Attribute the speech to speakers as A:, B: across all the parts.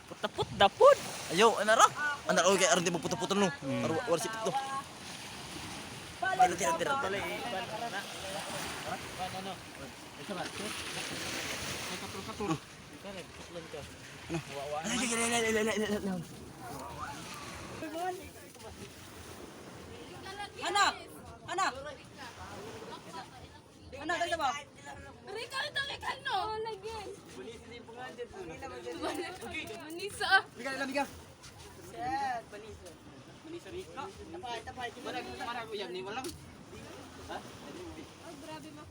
A: Putaput dapod.
B: Ayo, anara. Anara oy kay aron di mo puto-puto no. Aron war si pito. Tira tira tira. Ay, ay, ay, ay, ay, ay, ay, ay.
C: Ana! Ana! Ana, dali ba?
D: Rika, ito kay Kano. Lagi. Manisa.
B: Biga lang biga.
D: Oh, grabe ma.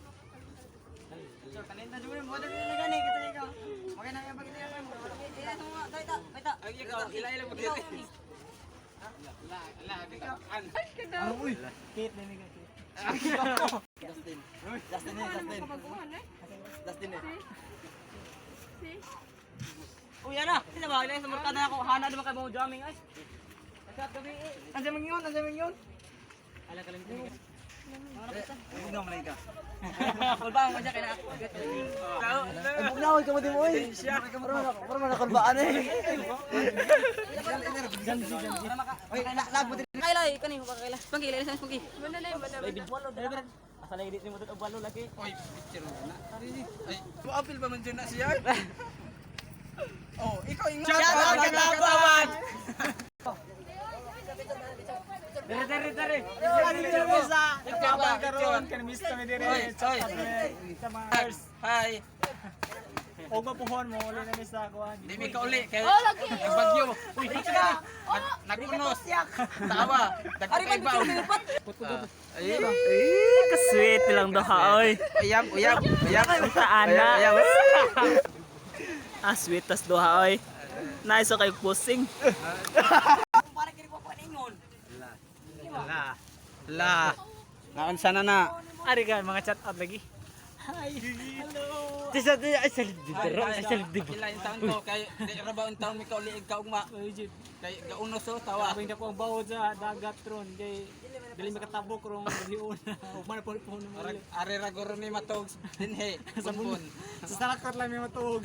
B: Justin. Justin eh, Justin. Justin eh.
D: Si.
C: Uy, ana! Sila ba? Ilay sa barkada na ako. Hana naman kayo mga jamming ay. Andiyan man yun, andiyan man yun.
B: Bugnaw man ka.
C: Kulbaan ko dyan, kaya
B: Ay, bugnaw ka mo di mo oy. Mura man nakulbaan eh. Oy, lag mo din.
C: Kailay, kani, kailay. Pangki, ilay sa pangki.
D: Mana na yung mana.
A: Asa lagi di mo og balo lagi.
E: Oy, picture mo na. Ay, apil ba man dyan na siya? Oh, ikaw ingat.
B: Shout out katabawan.
A: Dere dere dere.
E: Ikaw
A: Karon kan miss kami dire.
E: Oy, oy.
A: Sa mga
E: Hi.
A: Og mapuhon mo uli na mi sa kuan.
E: Di mi kauli kay
D: Oh, lagi.
E: nagbagyo.
A: Uy, ka.
E: Nagunos. Tawa.
C: Ari man,
E: Dagkay
C: picture mo pat.
E: Ay,
A: Eh, kasweet lang doha oy.
E: uyab, uyab, uyab.
A: Saan na? Ah, sweet tas doha oy. Nice kay pusing.
C: Para kini ko paningon.
E: La. La. Naunsa na na.
A: Ari ka mga chat out lagi. Hi. Hello. Tisa tisa ay salid dito. Ay salid dito.
E: Pila yung taon ko kay di ra ba ang taon mi kauli ig kaugma. Kay gaunos oh tawa.
A: Abay na ko ang bawod sa dagat ron kay dili makatabok rong gabiuna. Ug man po po mo.
E: Arag ari ra guro mi matog dinhi.
A: Sa
E: Punpun.
A: Sa salakot lang may matuog.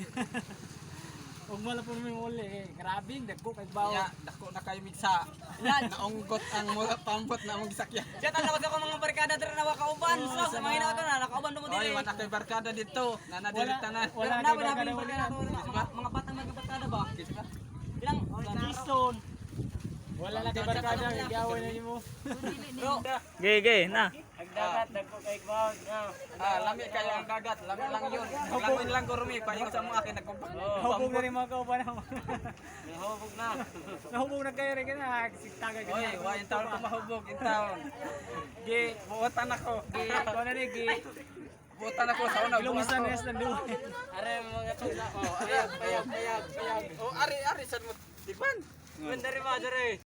A: Ug man po mi muli eh. Grabe dagko kay bawod.
E: Ya, dako na kayo migsa. Naunggot ang mura pambot na among gisakyan.
C: Diyan tanaw ko mga barkada diri na wakauban. So, sa mga hinaot na nakauban mo
E: Oy,
C: diri.
E: wala kay barkada dito. Nana diri tanan.
A: Wala
C: Na
A: kay
C: wala
A: barkada
C: pa
A: wala.
C: mga batang mga barkada ba? Bilang
A: Kison. Wala na kay barkada, gawin na nimo.
C: Bro,
A: Gay gay na.
E: Ah, lami kayo ang dagat, lami lang yun. Langoy lang guro mi, paingon sa mga akin nagkumpa.
A: Nahubog na rin mga kauban ako. Nahubog na. Nahubog na kayo rin ka na. Sigtaga ka
E: Oy, wa yung taon ko mahubog yung taon.
A: Gi,
E: Buotan ako.
A: gi, ikaw na rin, gi.
E: Buotan ako sa una. buot
A: Ilumisan
E: ko.
A: na sa duwe.
E: Are mga tula. Oh, ayag, ayag, ayag, ayag. Oh, ari ari sad mo tipan.
C: Bandari ba diri?